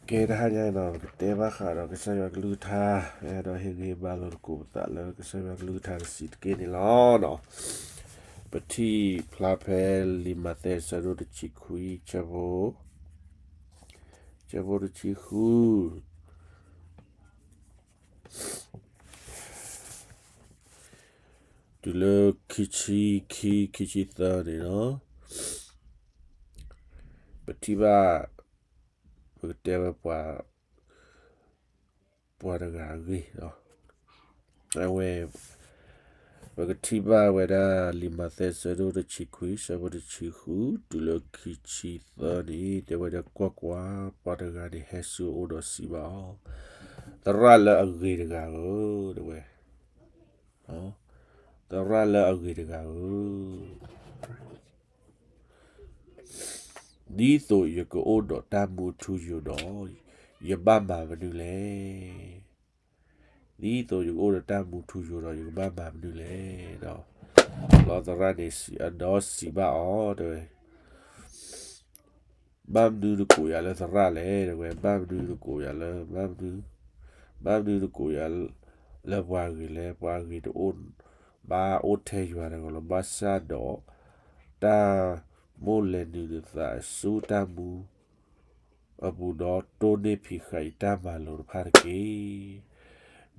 ကဲတဟါညါအံၤနီၤ ပကတဲဘၣ်ဃးဒီးကစၢ်ယွၤကလုၢ်ကထါ အဲၣ်ဒိးဟ့ၣ်ဂံၢ်ဟ့ၣ်ဘါလိာ်သကိးပသးလၢကစၢ်ယွၤကလုၢ်ကထါတဆံးတက့ၢ်န့ၣ်လီၤ. ပထံၣ်ဖျါဖဲလံာ်မးသဲအဆၢဒိၣ်တဆံခွံ ဆၢဖိ ဆၢဖိတဆံဃု တုၤလၢခံဆံခံ ခံဆံသၢန့ၣ်လီၤ. ပထံၣ်ဘၣ် ပကတဲဝဲပှၤ ပှၤတဂၤအဂ့ၢ်လီၤ. အဝဲ ပကထံၣ်ဘၣ်ဝဲဒၣ်လံာ်မးသဲအဆၢဒိၣ်တဆံခွံ ဆၢဖိတဆံဃု တုၤလၢခံဆံသၢန့ၣ် တဲဝဲဒၣ်ကွၢ်ကွၢ်, ပှၤတဂၤန့ၣ်ဟဲဆူအအိၣ်ဒီးစံးဘၣ်အီၤ, သရၣ်လၢအဂ့ၤတဂၤဧၢ, တဲဝဲ သရၣ်လၢအဂ့ၤတဂၤဧၢ, ဒ်သိးယကအိၣ်ဒီးတၢ်မူထူယိာ်ဒီး ယဘၣ်မၤမနုၤလဲၣ်. ဒ်သိးယကအိၣ်ဒီးတၢ်မူထူယိာ်ဒီး ယကဘၣ်မၤမနုၤလဲၣ်. ဒီးသရၣ်န့ၣ်စံးဘၣ်အီၤ တဲဝဲ ဘၣ်မနုၤနကိးယၤလၢသရၣ်လဲၣ်, တဲဝဲ ဘၣ်မနုၤနကိးယၤလၢ ဘၣ်မနုၤ ဘၣ်မနုၤနကိးယၤ လၢပှၤဂ့ၤလဲၣ်, ပှၤဂ့ၤတအိၣ်ဘၣ်အိၣ်ထဲယွၤတဂၤလီၤ. ဘၣ်ဆၣ်ဒီး တၢ်မိၣ်လဲၤနုာ်နသးဆူတၢ်မူ အပူၤဒီးတိၢ်နီၣ်ဖံးဃာ်ယတၢ်မၤလိာ်တဖၣ်တက့ၢ်.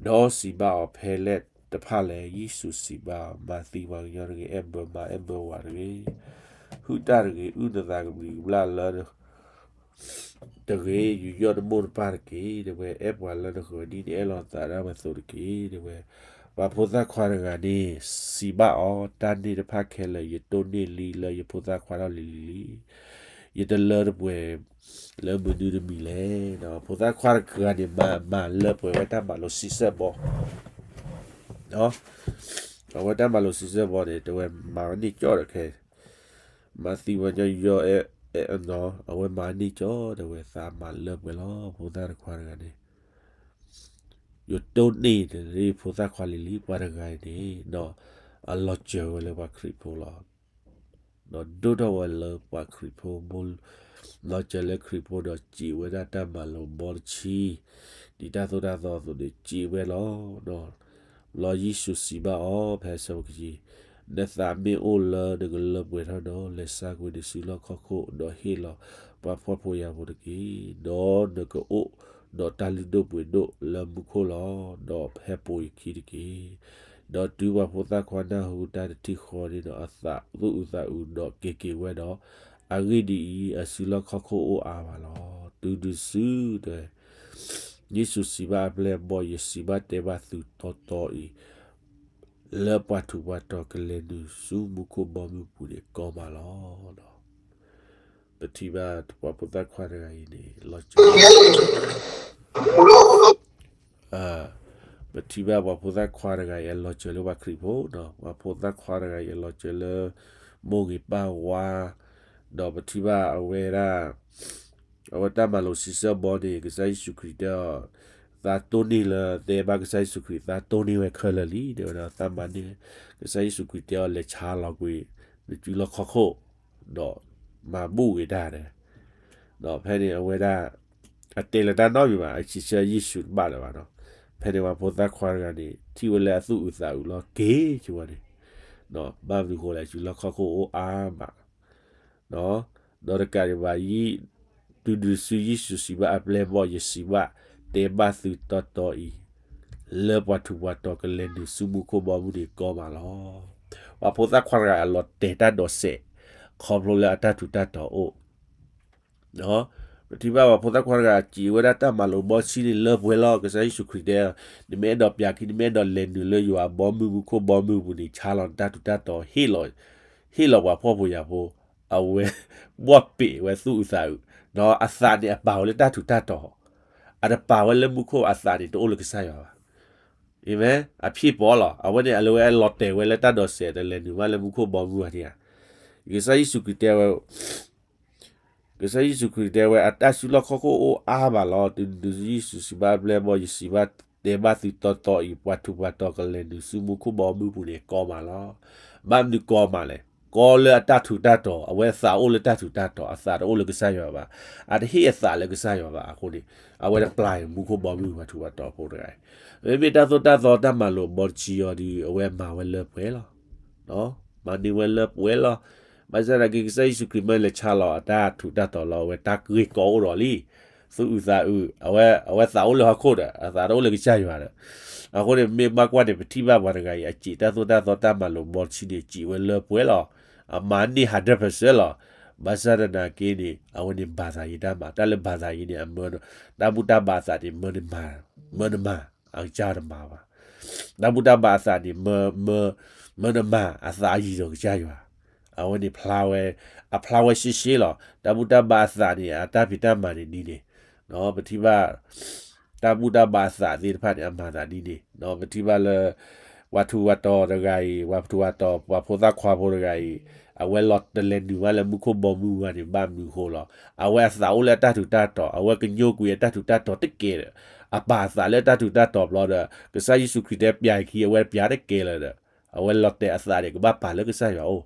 ဒီးစံးဘၣ်အီၤ, ဖဲလဲၣ်တဖၣ်လဲၣ်. ယ့ၣ်ၡူးစံးဘၣ်အီၤ, မၤသံပှၤကညီတဂ့ၤ, အဲၣ်ဘၢမါအဲၣ်ဘၢဝၤတဂ့ၤ, ဟုၣ်တၢ်တဂ့ၤ, အုၣ်နသးကဘျံးကဘျၣ်လၢ တဂ့ၤ, ယူးယီၣ်နမိၢ်နပၢ်တက့ၢ်, တဲဝဲ အဲၣ်ပှၤလၢနဃၢၤဒ်နအဲၣ်လီၤသးဒၣ်ဝဲအသိးတက့ၢ်, တဲဝဲ. ပှၤဖိသၣ်ခွါတဂၤန့ၣ် စံးဘၣ်အီၤ, တၢ်န့ၣ်တဖၣ်ခဲလၢာ် ယတိၢ်နီၣ်လံလၢယဖိသၣ်ခွါထီၣ်လံၤလံၤလံ. ယတလၢတပှဲၤ လၢမနုၤတမံၤလဲၣ်. ဖိသၣ်ခွါတဂၤန့ၣ် မၤလၢပှဲၤဝဲတၢ်မၤလိာ်ဆံဆၢၣ်ဘီ အဝဲတၢ်မၤလိာ်ဆံဆၢၣ်ဘီန့ၣ် တဲဝဲမၤဝဲန့ၢ်ကၠီဒီးခဲ မၤသံပှၤကညီ ယူးယီၣ်အဲၣ် အဝဲမၤန့ၢ်ကၠီ တဲဝဲ သးမၤလၢပှဲၤလီၤ. ဖိသၣ်တခွါတဂၤန့ၣ် ယတိၢ်နီၣ်တဂ့ၤဖိသၣ်ခွါလံၤလံၤ ပှၤတဂၤအံၤန့ၣ် အလီၤစၢၤဝဲလၢပှၤခရံာ်ဖိလီၤ. ဒီးဒိၣ်ထီၣ်ဝဲလၢပှၤခရံာ်ဖိ လီၤစၢၤလၢခရံာ်ဖိဒီး စံးဝဲဒၣ်တၢ်မၤလိာ်ဘီတဆံ ဒ်တၢ်သိၣ်တၢ်သီအသိးန့ၣ် စံးဝဲလီၤ. ဒီးယ့ၣ်ၡူးစံးဘၣ်အီၤ ဖဲဆၢဖိခံဆံ, နသးမ့ၢ်အိၣ်လၢနကလၢပှဲၤထီၣ်ဒီး လဲၤဆါကွံာ်နစုလီၢ်ခီၣ်ခိၣ် ဒီးဟ့ၣ်လီၤပှၤဖှီၣ်ဖိယာ်ဖိတက့ၢ်. ဒီးနကအိၣ်ဒီးတၢ်လုၢ်ဒိၣ်ပှ့ၤဒိၣ်လၢမူခိၣ်လီၤ. ဒီးဟဲပိာ်ယခံတက့ၢ်. ဒီးတုၤပှၤဖိသၣ်ခွါနၢ်ဟူတၢ်တထံၣ်ဃီန့ၣ်ဒီး အသးသူၣ်အုးသးအုးဒီးက့ၤက့ၤဝဲဒီး, အဂ့ၢ်ဒ်အံၤ, အစုလီၢ်ခီၣ်ခိၣ်အိၣ်အါဘၣ်လီၤ. တုၤဒုးစု တဲ ယ့ၣ်ၡူးစံးဘၣ်အပျဲၢ်အဘီၣ်, ယစံးဘၣ်တဲဘၣ်သုတီတီအံၤ, လၢပှၤထူးပှၤတီၤကလဲၤနုာ်ဆူမူခိၣ်ဘီမုၢ်ပူၤန့ၣ်ကီမးလီၤ. ပထံၣ်ဘၣ်ပှၤဖိသၣ်ခွါတဂၤအံၤန့ၣ် လီၤစၢၤ ပထံၣ်ဘၣ်ပှၤဖိသၣ်ခွါတဂၤအံၤအလီၤစၢၤလၢပှၤခရံာ်ဖိ, ပှၤဖိသၣ်ခွါတဂၤအံၤအလီၤစၢၤလၢ မိၢ်ဂ့ၤပၢ်ဝါ, ဒီးပထံၣ်ဘၣ်အဝဲဒၣ် အဝဲတၢ်မၤလိာ်ဆံဆၢၣ်ဘီန့ၣ် ကစၢ်ယ့ၣ်ၡူးခရံာ်တဲအီၤ, သးတိၢ်နီၣ်လၢ တဲဘၣ်ကစၢ်ယ့ၣ်ၡူးခရံာ် သးတိၢ်နီၣ်ဝဲခဲလၢာ်လံ, တဲဝဲဒၣ်သးမၤန့ၢ်, ကစၢ်ယ့ၣ်ၡူးခရံာ်တဲအီၤ လဲၤဆါလီၤကွံာ် နစုလီၢ်ခီၣ်ခိၣ်, ဒီးမၤဘူၣ်ဂ့ၤတၢ်ဒီး ဒီးဖဲန့ၣ်အဝဲဒၣ် အတဲလၢတၢ်နီတမံၤဘၣ်, အစံးဆၢယ့ၣ်ၡူးတဘၣ်လၢၤဘၣ်နီၤ. ဖဲန့ၣ်ပှၤဖိသၣ်ခွါတဂၤန့ၣ် ထံၣ်ဝဲလၢအသူၣ်အုးသးအုးလီၤ က့ၤကဝဲန့ၣ်, ဘၣ်မနုၤဃိလဲၣ် စုလီၢ်ခီၣ်ခိၣ်အိၣ်အါမး, ဒီးတကးဒံးဘၣ် တုၤဒုးစုယ့ၣ်ၡူးစံးဘၣ်အပျဲၢ်အဘီၣ် ယစံးဘၣ်တဲဘၣ်သုတီတီအံၤ, လၢပှၤထူးပှၤတီၤကလဲၤနုာ်ဆူမူခိၣ်ဘီမုၢ်န့ၣ်ကီမးလီၤ. ပှၤဖိသၣ်ခွါတဂၤအလီၤတဲာ်တၢ်ဒိးစဲး, ခီဖျိလၢအတၢ်ထူးတၢ်တီၤအိၣ် ပထံၣ်ဘၣ်ပှၤဖိသၣ်ခွါတဂၤ စံးဝဲဒၣ်တၢ်မၤလိာ်ဘီတဆံန့ၣ်လၢပှဲၤလီၤ. ကစၢ်ယ့ၣ်ၡူးခရံာ်တဲ, နမ့ၢ်အဲၣ်ဒိးပျးခံ နမ့ၢ်အဲၣ်ဒိးလဲၤနုာ်လၢယွၤဘီမုၢ်မူခိၣ်ဘီမုၢ်ပူၤန့ၣ် ဆါလီၤနတၢ်ထူးတၢ်တီၤ, ဟ့ၣ်လီၤပှၤဖှီၣ်ဖိယာ်ဖိ, အဝဲ ဘီၣ်ပ့ၤဝဲသူၣ်အုးသးအုး, အသးန့ၣ်အပာ်ဝဲလၢတၢ်ထူးတၢ်တီၤ, အတပာ်ဝဲလၢမူခိၣ်အသးန့ၣ် တအိၣ်လၢကစၢ်ယွၤဘၣ်. အမ့ၢ် အဖံးပီလီၤ. အဝဲန့ၣ် အလၢဝဲအလီၤတဲာ်ဝဲလၢတၢ်ဒိးစဲး တလဲၤနုာ်ဘၣ်လၢမူခိၣ်ဘီမုၢ်ဘၣ်န့ၣ်ဧါ. ကစၢ်ယ့ၣ်ၡူးခရံာ်တဲဝဲ, ကစၢ်ယ့ၣ်ၡူးခရံာ်တဲဝဲ အတၢ်စုလီၢ်ခီၣ်ခိၣ်အိၣ်အါဘၣ်လီၤ. တုၤဒုးယ့ၣ်ၡူးစံးဘၣ်အပျဲၢ်အဘီၣ် ယစံးဘၣ်တဲဘၣ်သုတီတီအံၤ ပှၤထူးပှၤတီၤကလဲၤနုာ်ဆူမူခိၣ်ဘီမုၢ်ပူၤန့ၣ်ကီမးလီၤ. ဘၣ်မနုၤကီမးလဲၣ်. ကီလၢအတၢ်ထူးတၢ်တီၤ, အဝဲသးအိၣ်လၢတၢ်ထူးတၢ်တီၤ, အသးတအိၣ်လၢကစၢ်ယွၤဘၣ်, အတဟ့ၣ်အသးလၢကစၢ်ယွၤဘၣ်အဃိန့ၣ်, အဝဲတပျၢ်အံၤ မူခိၣ်ဘီမုၢ်ပှၤထူးပှၤတီၤဖိတဂၤအံၤ, မ့မ့ၢ်တၢ်သိၣ်တၢ်သီတၢ်မၤလိာ်ဘီတဆံအီၤဒီး အဝဲမၤဝဲလၢပှဲၤလီၤ. မၤန့ၢ်ဝဲလၢပှဲၤလီၤ. ဘၣ်ဆၣ်သနာ်က့ ကစၢ်ယ့ၣ်ၡူးခရံာ်မ့ၢ်လဲၤဆါလီၤအတၢ်ထူးတၢ်တီၤလီၤ, အဝဲတၢ်ဂ့ၢ်ကီအိၣ်ဒီးလံ, သူၣ်အုးသးအုး, အဝဲ, အဝဲသးအိၣ်လၢဟီၣ်ခိၣ်ဒီး အသးတအိၣ်လၢကစၢ်ယွၤဒီး, အဃိန့ၣ် မ့ၢ်ဘၣ်ကွၢ်န့ၣ် ပထံၣ်ဘၣ်ပှၤတဂၤအံၤ အစံးတၢ်သိၣ်တၢ်သီတၢ်မၤလိာ်ဘီတဆံန့ၣ် စံးဝဲလၢပှဲၤလီၤ. အမၤန့ၢ် hundred percent လီၤ. ဘၣ်ဆၣ်သနာ်က့န့ၣ် အဝဲန့ၣ် ဘၣ်သးယံၤတၢ်မၤ, တၢ်လၢဘၣ်သးယံၤန့ၣ် အမၢ, တၢ်ဘူၣ်တၢ်ဘါအသးန့ၣ် မၢနမၤ, မၢနမၤ, အကစၢ်တမၤဘၣ်. တၢ်ဘူၣ်တၢ်ဘါအသးန့ၣ် မၢ, မၢနမၤ အသးယံၤဒီးကစၢ်ယွၤ, အဝဲန့ၣ်ဖျါဝဲ, အဖျါဝဲရှဲရှဲလီၤ. တၢ်ဘူၣ်တၢ်ဘါအသးန့ၣ် အတၢ်ဖံးတၢ်မၤန့ၣ်ဒ်န့ၣ်, ပထံၣ်ဘၣ် တၢ်ဘူၣ်တၢ်ဘါအသးသ့ၣ်တဖၣ်န့ၣ် အမၤသးဒ်န့ၣ်, ပထံၣ်ဘၣ်လၢ ပှၤထူးပှၤတီၤတဂၤအံၤ, ပှၤထူးပှၤတီၤ ပှၤဖိသၣ်ခွါဖိတဂၤအံၤ, အဝဲလီၤတလဲၤနုာ်ဘၣ်လၢမူခိၣ်ဘီမုၢ်ဝဲန့ၣ် ဘၣ်မနုၤအဃိလီၤ. အဝဲအသးအိၣ်လၢအတၢ်ထူးတၢ်တီၤ, အဝဲကညိကွံာ်အတၢ်ထူးတၢ်တီၤတကဲးဒီး, အပာ်အသးလၢတၢ်ထူးတၢ်တီၤဘျီဒီး ကစၢ်ယ့ၣ်ၡူးခရံာ်တဲပျးအခံ အဝဲပျးတကဲးလၢၤဒီး, အဝဲလီၤတဲာ်အသးန့ၣ် ကဘၣ်ပာ်လၢကစၢ်ယွၤအိၣ်,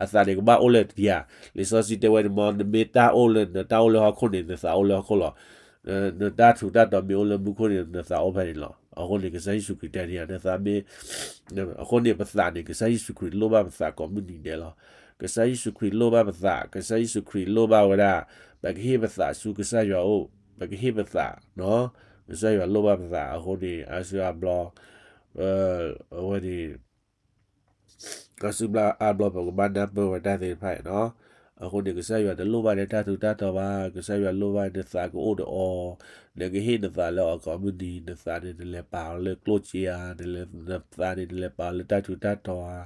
အသးန့ၣ်ကဘၣ်အိၣ်လၢတယၤ, လံာ်စီဆှံတဲဝဲန့ၣ်မ့ၢ် နမ့ၢ်တၢ်အိၣ်လၢ နတၢ်အိၣ်လၢဟီၣ်ခိၣ်န့ၣ် နသးအိၣ်လၢဟီၣ်ခိၣ်လီၤ. နတၢ်ထူးတၢ်တီၤမ့ၢ်အိၣ်လၢမူခိၣ်န့ၣ် နသးအိၣ်ဖဲန့ၣ်လီၤ. အဃိန့ၣ် ကစၢ်ယ့ၣ်ၡူးခရံာ်တဲန့ၣ် နသးမ့ၢ်, အဃိန့ၣ် ပသးန့ၣ် ကစၢ်ယ့ၣ်ၡူးခရံာ်လိၣ်ဘၣ်ပသးကိးမုၢ်နံၤဒဲးလီၤ. ကစၢ်ယ့ၣ်ၡူးခရံာ်လိၣ်ဘၣ်ပသး, ကစၢ်ယ့ၣ်ၡူးခရံာ်လိၣ်ဘၣ်ဝဲဒၣ်, ပကဟ့ၣ်ပသးဆူကစၢ်ယွၤအိၣ်, ပကဟ့ၣ်ပသး, ကစၢ်ယွၤလိၣ်ဘၣ်ပသးအဃိန့ၣ် အါစုအါဘျီ, အဝဲန့ၣ် အါစုအါဘျီ ပကဘၣ်နၢ်ပၢၢ်ဝဲတၢ်သ့ၣ်တဖၣ်အံၤလီၤ. အဃိန့ၣ် ကစၢ်ယွၤတလိၣ်ဘၣ်နတၢ်ထူးတၢ်တီၤဘၣ်, ကစၢ်ယွၤလိၣ်ဘၣ်နသးကအိၣ်ဒီးအီၤ, နကဟ့ၣ်နသးလၢအီၤကိးမုၢ်နံၤ, နသးန့ၣ်နလဲၤပာ်အီၤလၢကျိၣ်စ့ဧါ, နသးန့ၣ်နလဲၤပာ်အီၤလၢတၢ်ထူးတၢ်တီၤဧါ,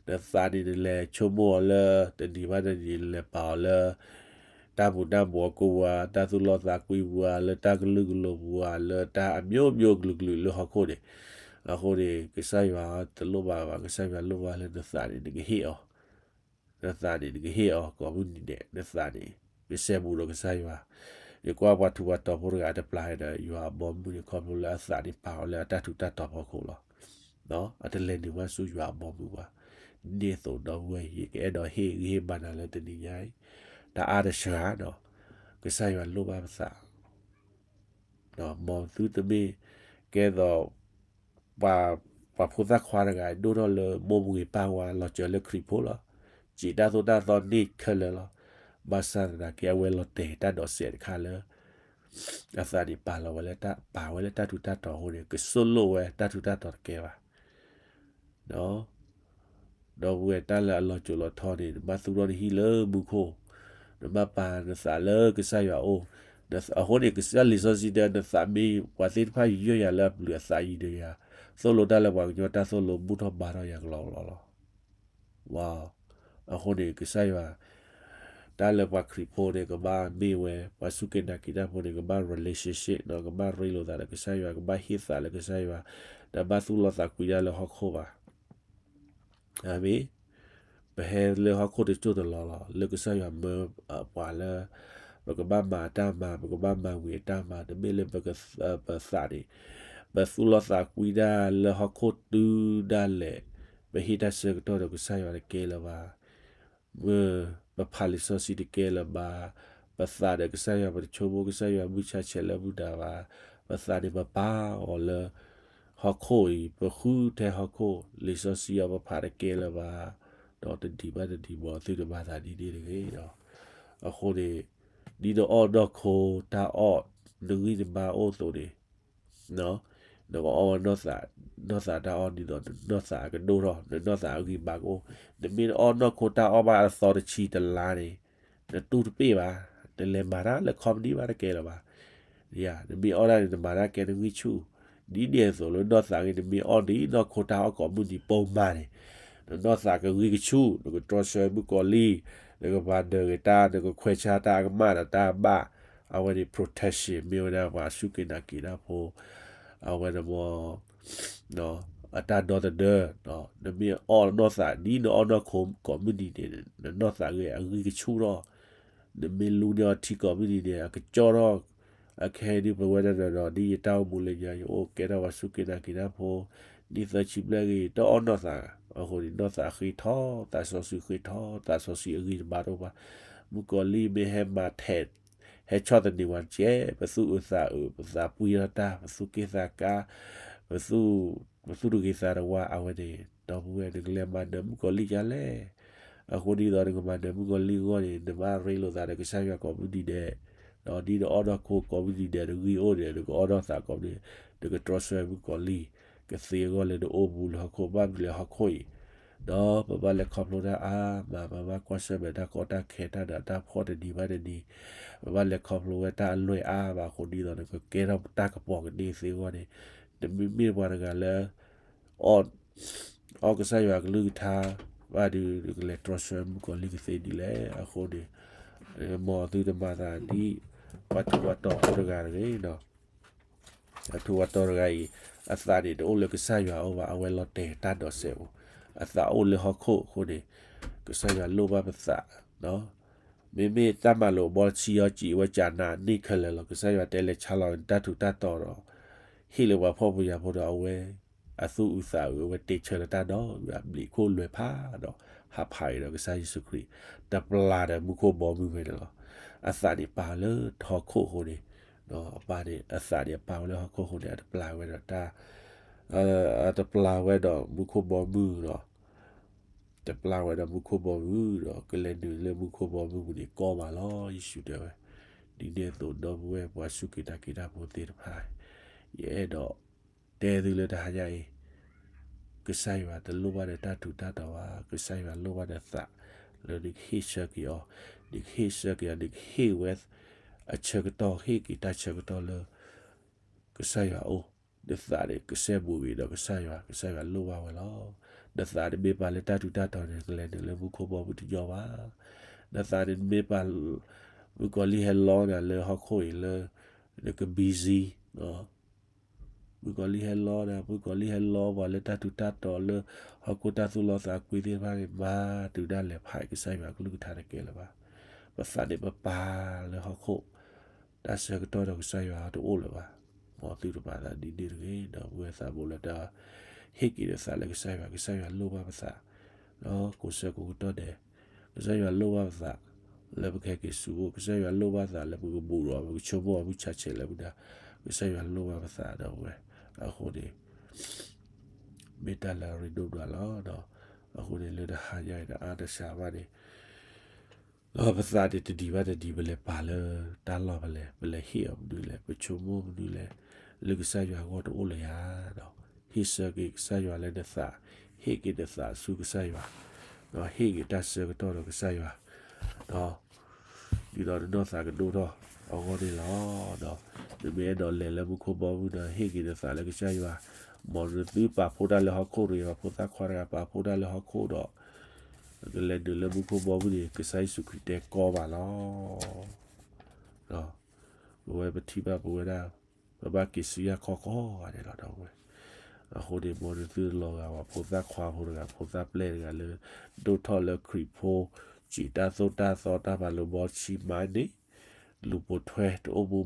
နသးန့ၣ်နလဲၤဆိကမိၣ်အီၤလၢ တနံၤဘၣ်တနံၤ နလဲၤပာ်အီၤလၢ တၢ်မူၤတၢ်ဘှီးကိးပူၤဧါ, တၢ်သူၣ်လီသးကွံပူၤဧါ, လၢတၢ်ကလုာ်ကလိၤပူၤဧါ, လၢတၢ်အမျိုးမျိုးကလုာ်ကလုာ်လၢဟီၣ်ခိၣ်န့ၣ်, အဃိန့ၣ် ကစၢ်ယွၤတလိၣ်ဘၣ်ဘၣ်, ကစၢ်ယွၤလိၣ်ဘၣ်လၢနသးန့ၣ် နကဟ့ၣ်အီၤ, နသးန့ၣ် နကဟ့ၣ်အီၤကိးမုၢ်နံၤဒဲး, နသးန့ၣ် ကစဲဘူးဒီးကစၢ်ယွၤ, ယကွၢ်ပှၤထူးပှၤတီၤဖိတဂၤတပျၢ်ဒီး ယွၤအဘီမုၢ်န့ၣ် ခီဖျိလၢအသးန့ၣ်ပာ်အီၤလၢအတၢ်ထူးတၢ်တီၤဖီခိၣ်လီၤ. အတလဲၤနုာ်ဘၣ်ဆူယွၤအဘီမုၢ်ဘၣ်. ဒ်န့ၣ်အသိးဒီပုၢ်ဝဲၢ် ယကအဲၣ်ဒိးဟ့ၣ်ဂံၢ်ဟ့ၣ်ဘါနၤလၢတနံၤညါအံၤ, တအါတစှၤဒီး ကစၢ်ယွၤလိၣ်ဘၣ်ပသး, မ်သုတမ့ၢ်ကဲသိး ပှၤ, ပှၤဖိသၣ်ခွါတဂၤ ဒိၣ်ထီၣ်လၢမိၢ်ပှၢ်ပၢ်ဝါ လီၤစၢၤလၢခရံာ်ဖိလီၤ. စံးတၢ်သိၣ်တၢ်သီန့ၢ်ခဲလၢာ်လီၤ. ဘၣ်ဆၣ်သနာ်က့ အဝဲလီၤတဲာ်တၢ်ဒိးစဲးတခါလၢ အသးန့ၣ်ပာ်လီၤဝဲလၢတၢ်, ပာ်ဝဲလၢတၢ်ထူးတၢ်တီၤအဃိန့ၣ် ကသိၣ်လိဝဲတၢ်ထူးတၢ်တီၤတကဲဘၣ်. ဒီပုၢ်ဝဲၢ်တၢ်လၢအလီၤစိၤလီၤထီန့ၣ် နဘၣ်သူၣ်ထီၣ်နဟံၣ်လၢမူခိၣ်, နဘၣ်ပာ်နသးလၢကစၢ်ယွၤအအိၣ်, အဃိန့ၣ် ကစၢ်လံာ်စီဆှံတဲ နသးမ့ၢ်ပှၤသ့ၣ်တဖၣ်ယိယိယၤလၢအပျုၤအသးယံၤဒီးယၤ, သိၣ်လိတၢ်လၢပှၤကညီတၢ်သိၣ်လိ ဘူၣ်ထီၣ်ဘါထီၣ်ယၤကလီကလီလီၤ. အဃိန့ၣ် ကစၢ်ယွၤ တၢ်လၢပှၤခရံာ်ဖိန့ၣ် ကဘၣ်မ့ၢ်ဝဲ, ပှၤစူၢ်က့ၤနာ်က့ၤတၢ်ဖိန့ၣ် ကဘၣ် relationship ဒီး ကဘၣ်ရ့လိာ်သးဒီးကစၢ်ယွၤ, ကဘၣ်ဟ့ၣ်သးလၢကစၢ်ယွၤ, တဘၣ်သူၣ်လီသးကွံတၢ်လၢဟီၣ်ခိၣ်ဘၣ်. အၤမ့ၣ်. ပဟဲလၢဟီၣ်ခိၣ်တစိၢ်တလီၢ်လီၤ, လၢကစၢ်ယွၤမၢပှၤလၢ ပကဘၣ်မၤအတၢ်မၤ, ပကဘၣ်မၤဝံၤအတၢ်မၤ, တမ့ၢ်လၢပက, ပသးန့ၣ် ပသူၣ်လီသးကွံတၢ်လၢဟီၣ်ခိၣ်တုၤဒၣ်လဲာ်, ပဟ့ၣ်တၢ်ဆၢကတီၢ်ဒီးကစၢ်ယွၤတကဲလၢၤဘၣ်. ပဖးလံာ်စီဆှံတကဲလၢၤဘၣ်, ပသးဒီးကစၢ်ယွၤ ပတဆိကမိၣ်ကစၢ်ယွၤမုၢ်ဆါဆဲးလၢမုၢ်နၤဘၣ်, ပသးန့ၣ်ပပာ်အီၤလၢ ဟီၣ်ခိၣ်အံၤ, ပဃုထဲဟီၣ်ခိၣ်, လံာ်စီဆှံအီၤပဖးတကဲလၢၤဘၣ်, ဒီးတဒံးဘၣ်တဒံးဘၣ်သုတဘၣ်သးဒ်န့ၣ်တဂ့ၤဒီး, အဃိန့ၣ် ဒ်နအီၣ်နီၢ်ခိတၢ်အီၣ် နဂံၢ်နဘါအိၣ်အသိးန့ၣ် နကအီၣ်ဝဲနီၢ်သး, နီၢ်သးတၢ်အီၣ်ဒ်သိး နနီၢ်သးကဒိၣ်ထီၣ်, နနီၢ်သးအဂံၢ်ဘါကအိၣ်, နမ့ၢ်အီၣ်နီၢ်ခိတၢ်အီၣ်ဘၣ်အသီတဆံတလါန့ၣ်, နတူၢ်တပ့ၢ်ဘၣ်, နလဲၤမၤတၢ်လၢခီပနံၣ်ဘၣ်တကဲလၢၤဘၣ်. နမ့ၢ်အီၣ်ဒၣ်န့ၣ် နမၤတၢ်ကဲနဂံၢ်ဆူၣ်, ဒ်န့ၣ်အသိးလၢနီၢ်သးဂ့ၤ နမ့ၢ်အီၣ်ဒ်နီၢ်ခိတၢ်အီၣ်ကိးမုၢ်နံၤပိာ်မးန့ၣ်, နနီၢ်သးကဂံၢ်ကဆူၣ်, နကတြီဆၢမုၣ်ကီၤလံၢ်, နကပာ်ဒၢးဂ့ၤတၢ်, နကခွဲးဆါတၢ်အကမၣ်ဒီးတၢ်ဘၣ်, အဝဲန့ၣ် protection မ့ၢ်ဝဲဒၣ်ပှၤစူၢ်က့ၤနာ်က့ၤတၢ်ဖိ, အဝဲန့ၣ်မ့ၢ် အတၢ်ဒီသဒၢ, နမ့ၢ်အီၣ်နီၢ်သး ဒ်နအီၣ်နီၢ်ခိကိးမုၢ်နံၤန့ၣ် နနီၢ်သးဂ့ၤအဂံၢ်ကဆူၣ်ထီၣ်, နမ့ၢ်လူန့ၢ်အီထံကိးမုၢ်နံၤန့ၣ် အကကၠီထီၣ်, အခဲအံၤဒ်ပဝဲဒၣ်ဒီး ဒ်ယတၢ်အိၣ်မူလၢညါ ယအိၣ်ကဲထီၣ်ပှၤစူၢ်က့ၤနာ်က့ၤတၢ်ဖိ, နံၣ်သၢဆံဘျဲၣ်ဂ့ၤ တအီၣ်နီၢ်သး, အဃိန့ၣ် နီၢ်သးဃ့ထီၣ်, သးစီဆှံဃ့ထီၣ်, သးစီဆှံအဂံၢ်တဘၣ်တအိၣ်ဘၣ်. မုၣ်ကီၤလံၢ်မ့ၢ်ဟဲမၤထဲး, ဟဲဆီၣ်သနံးဝဲကဲ, ပသူၣ်အုးသးအုး, ပသးပှံၢ်ထီၣ်တၢ်, ပသူၣ်က့ၣ်သးကါ, ပသူၣ်, ပသူၣ်တဂ့ၤသးတဝါ အဝဲန့ၣ် ဒီပုၢ်ဝဲၢ် နကလဲၤမၤနၢၤမုၣ်ကီၤလံၢ်ဒ်လဲၣ်. အဃိဒ်သိးနကမၤနၢၤမုၣ်ကီၤလံၢ်အဂီၢ်န့ၣ် နဘၣ်ရ့လိာ်သးဒီးကစၢ်ယွၤကိးမုၢ်နံၤဒဲး, ဒီးဒ်နအီၣ်ဒီးခိကိးမုၢ်နံၤဒဲး နဂံၢ်အိၣ်န့ၣ် နကအီၣ်ဒီးသးကိးမုၢ်နံၤ, နကတြီဆၢမုၣ်ကီၤလံၢ်, ကသ့အဂီၢ်လၢနအိၣ်မူလၢဟီၣ်ခိၣ် ဘၣ်မနုၤလဲၣ်ဟီၣ်ခိၣ်အံၤ ဒီးပဘၣ်လဲၤခီဖျိတၢ်အါမး, ပဘၣ်ကွၢ်ဆၢၣ်မဲာ်တၢ်ကီတၢ်ခဲတၢ်ဒီးတၢ်ဖှီၣ်တနံၤဘၣ်တနံၤ, ပဘၣ်လဲၤခီဖျိဝဲတၢ်အလွဲၢ်အါဘၣ်အဃိဒ်သိး နကကဲထီၣ်တၢ်ကပီၤကန့ၢ်သ့အဂီၢ်န့ၣ်, နမ့မ့ၢ်ပှၤတဂၤလၢ အီၣ်, အီၣ်ကစၢ်ယွၤကလုၢ်ကထါဘၣ်ဒီး နကလဲၤတြီဆၢမုၣ်ကီၤလံၢ်ကသ့ဒ်လဲၣ်. အဃိန့ၣ် မ်သုတမၤသးဒ် ပှၤထူးပှၤတီၤဖိတဂၤတဂ့ၤဒီး အထူးပှၤတီၤတဂၤအံၤ အသးန့ၣ် တအိၣ်လၢကစၢ်ယွၤအအိၣ်ဘၣ်, အဝဲလီၤတဲာ်တၢ်ဒီးစဲးအိၣ်, အသးအိၣ်လၢဟီၣ်ခိၣ်အဃိန့ၣ် ကစၢ်ယွၤလိၣ်ဘၣ်ပသး, မ့မ့ၢ်တၢ်မၤလိာ်အဘီတဆံအံၤစံးဝဲကနးန့ၢ်ခဲလၢာ်လီၤ. ကစၢ်ယွၤတဲလဲၤဆါလီၤတၢ်ထူးတၢ်တီၤဒီး ဟ့ၣ်လၢပှၤဖှီၣ်ဖိယာ်ဖိဒီးအဝဲ အသူၣ်အုးသးအုး အဝဲတ့ဆၢလၢတၢ်ဒီး ဘျံးခိၣ်လွဲၤဖးဒီး ဟးဖးအံၤဒီးကစၢ်ယ့ၣ်ၡူးခရံာ် တပျၢ်ဒီးမူခိၣ်ဘီမုၢ်ဝဲန့ၣ်လီၤ. အသးန့ၣ်ပာ်လၢဟီၣ်ခိၣ်အဃိန့ၣ်, အပၢ်န့ၣ် အသးန့ၣ်အပာ်ဝဲလၢဟီၣ်ခိၣ်အဃိန့ၣ် အတပျၢ်ဝဲဒီးတၢ် အတပျၢ်ဝဲဒီးမူခိၣ်ဘီမုၢ်ဒီး တပျၢ်ဝဲဒီးမူခိၣ်ဘီမုၢ်ဒီး ကလဲၤနုာ်လၢမူခိၣ်ဘီမုၢ်ပူၤန့ၣ်ကီဘၣ်လီၤ. ယ့ၣ်ၡူးတဲဝဲ, ဒ်န့ၣ်အသိး ဒီပုၢ်ဝဲၢ်ပှၤစူၢ်က့ၤနာ်က့ၤတၢ်ဖိသ့ၣ်တဖၣ်, ယအဲၣ်ဒိးတဲသုလၢတဟါညါအံၤ, ကစၢ်ယွၤတလိၣ်ဘၣ်ဒီးတၢ်ထူးတၢ်တီၤဘၣ်, ကစၢ်ယွၤလိၣ်ဘၣ်ဒီးသး လၢနကဟ့ၣ်ဆၢက့ၤအီၤ, နကဟ့ၣ်ဆၢက့ၤအီၤ, နကဟ့ၣ်ဝဲအဆၢကတီၢ်, ဟ့ၣ်က့ၤတၢ်ဆၢကတီၢ်လၢ ကစၢ်ယွၤအအိၣ်, နသးန့ၣ်ကစဲဘူးက့ၤဒီးကစၢ်ယွၤ, ကစၢ်ယွၤလိၣ်ဘၣ်ဝဲလီၤ. နသးတမ့ၢ်ပာ်လၢတၢ်ထူးတၢ်တီၤန့ၣ် ကလဲၤနုာ်လၢမူခိၣ်ဘီမုၢ်တညီဘၣ်. နသးန့ၣ်တမ့ၢ်ပာ် မုၣ်ကီၤလံၢ်ဟဲလီနၤလၢဟီၣ်ခိၣ်အံၤလၢ နက busy မုၣ်ကီၤလံၢ်ဟဲလီနၤ, မုၣ်ကီၤလံၢ်ဟဲလီပှၤလၢတၢ်ထူးတၢ်တီၤလၢ ဟီၣ်ခိၣ်တၢ်သူၣ်လီသးကွံသ့ၣ်တဖၣ်န့ၣ် မၤတုၤဒၣ်လဲာ်ဖးကစၢ်ယွၤကလုၢ်ကထါတကဲလၢၤဘၣ်. ပသးန့ၣ်ပပာ်လၢဟီၣ်ခိၣ် တၢ်ဆၢကတီၢ်ဒီးကစၢ်ယွၤတအိၣ်လၢၤဘၣ်. မ်သုတမၤသးဒ်န့ၣ်တဂ့ၤ, ဒီပုၢ်ဝဲၢ်သးဘိလၢတၢ် ဟ့ၣ်က့ၤဒီးသးလၢကစၢ်ယွၤ, ကစၢ်ယွၤလိၣ်ဘၣ်ပသး ဒီးကိးဆၢကိးကတီၢ်ဒဲး, ကစၢ်ယွၤလိၣ်ဘၣ်ပသး လၢပကဟဲက့ၤဆူအအိၣ်, ကစၢ်ယွၤလိၣ်ဘၣ်သးလၢပကဘူးဒီး ပကဆိကမိၣ်အမုၢ်ဆါဆဲးလၢမုၢ်ဒါ, ကစၢ်ယွၤလိၣ်ဘၣ်ပသးဒီပုၢ်ဝဲၢ်, အဃိန့ၣ် မ့ၢ်တၢ်လၢအရ့ဒိၣ်ဒွးလီၤ. အဃိန့ၣ်လၢတဟါညါအံၤဒီးအါတစှၤဘၣ်န့ၣ် ဒီးပသးန့ၣ်တဒံးဘၣ်တဒံး ပလဲၤပာ်လၢတၢ်လီၢ်ဖဲလဲၣ်, ပလဲၤဟ့ၣ်အီၤမနုၤလဲၣ်, ပဆိကမိၣ်မနုၤလဲၣ်, လၢကစၢ်ယွၤအဂီၢ်တအိၣ်လၢၤဧါဒီး ဟ့ၣ်ဆၢက့ၤကစၢ်ယွၤလၢနသး, ဟ့ၣ်က့ၤနသးဆူကစၢ်ယွၤ, ဒီးဟ့ၣ်က့ၤတၢ်ဆၢကတီၢ်ဒီးကစၢ်ယွၤ, ဒီး ဒ်သိးနနီၢ်သးကဒိၣ်ထီၣ်အဂီၢ်န့ၣ်လီၤ. ဒီးနမ့ၢ်အဲၣ်ဒိးလဲၤလၢမူခိၣ်ဘီမုၢ်ဒီး ဟ့ၣ်က့ၤနသးလၢကစၢ်ယွၤ, မ်နသုပာ်ဖှိၣ်တၢ်လၢဟီၣ်ခိၣ်တဂ့ၤ, ပှၤဖိသၣ်ခွါတဂၤပာ်ဖှိၣ်တၢ်လၢဟီၣ်ခိၣ်ဒီး ကလဲၤနုာ်လၢမူခိၣ်ဘီမုၢ်န့ၣ် ကစၢ်ယ့ၣ်ၡူးခရံာ်တဲကီဘၣ်လီၤ. ပဝဲပထံၣ်ဘၣ်ပဝဲဒၣ် ပဘၣ်က့ၤဆူယၢ်ခီကီးဂၤဒဲးလီၤ ဒီပုၢ်ဝဲၢ်. အဃိန့ၣ် မ်နသုတလီၤဂာ်ဘၣ် ဖိသၣ်ခွါဖိတဂၤ ဖိသၣ်ပျဲၢ်တဂၤလၢ ဒိၣ်ထီၣ်လၢခရံာ်ဖိ စံးတၢ်သိၣ်တၢ်သီတၢ်မၤလိာ်ဘီတဆံမးန့ၣ် လူၤပိာ်ထွဲတအိၣ်မူ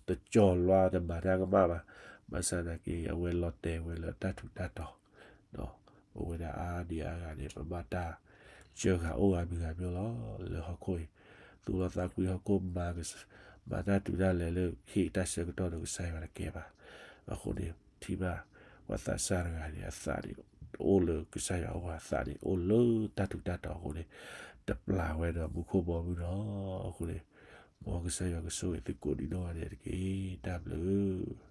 တကၠီၤလွါတမၤတၢ်ကမၣ်ဘၣ်. ဘၣ်ဆၣ်သနာ်က့ အဝဲလီၤတဲာ်ဝဲလၢတၢ်ထူးတၢ်တီၤ ဒီးပဝဲဒၣ်အါဒံအါဂၤန့ၣ် ပဘၣ်တၢ်စၢဃာ်အိၣ်ဂၤမုၢ်ဂၤမ့ၢ်လီၤ. လၢဟီၣ်ခိၣ်အံၤ သူၣ်လီသးကွံဟီၣ်ခိၣ်မၤ မၤတၢ်တုၤဒၣ်လဲာ်လၢဟ့ၣ်တၢ်ဆၢကတီၢ်ဒီးကစၢ်ယွၤတကဲဘၣ်. အဃိန့ၣ် ထံၣ်ဘၣ် ပှၤသးစၢ်တဂၤန့ၣ် အသးန့ၣ် တအိၣ်လၢကစၢ်ယွၤအအိၣ်ဘၣ်, အသးန့ၣ် အိၣ်လၢတၢ်ထူးတၢ်တီၤအဃိန့ၣ် တပျၢ်ဝဲဒီးမူခိၣ်ဘီမုၢ်လီၤ. အဃိန့ၣ် မ်ကစၢ်ယွၤကဆိၣ်ဂ့ၤသုကိးဒံနီၢ်ဂၤဒဲးတက့ၢ်. တၢ်ဘျုး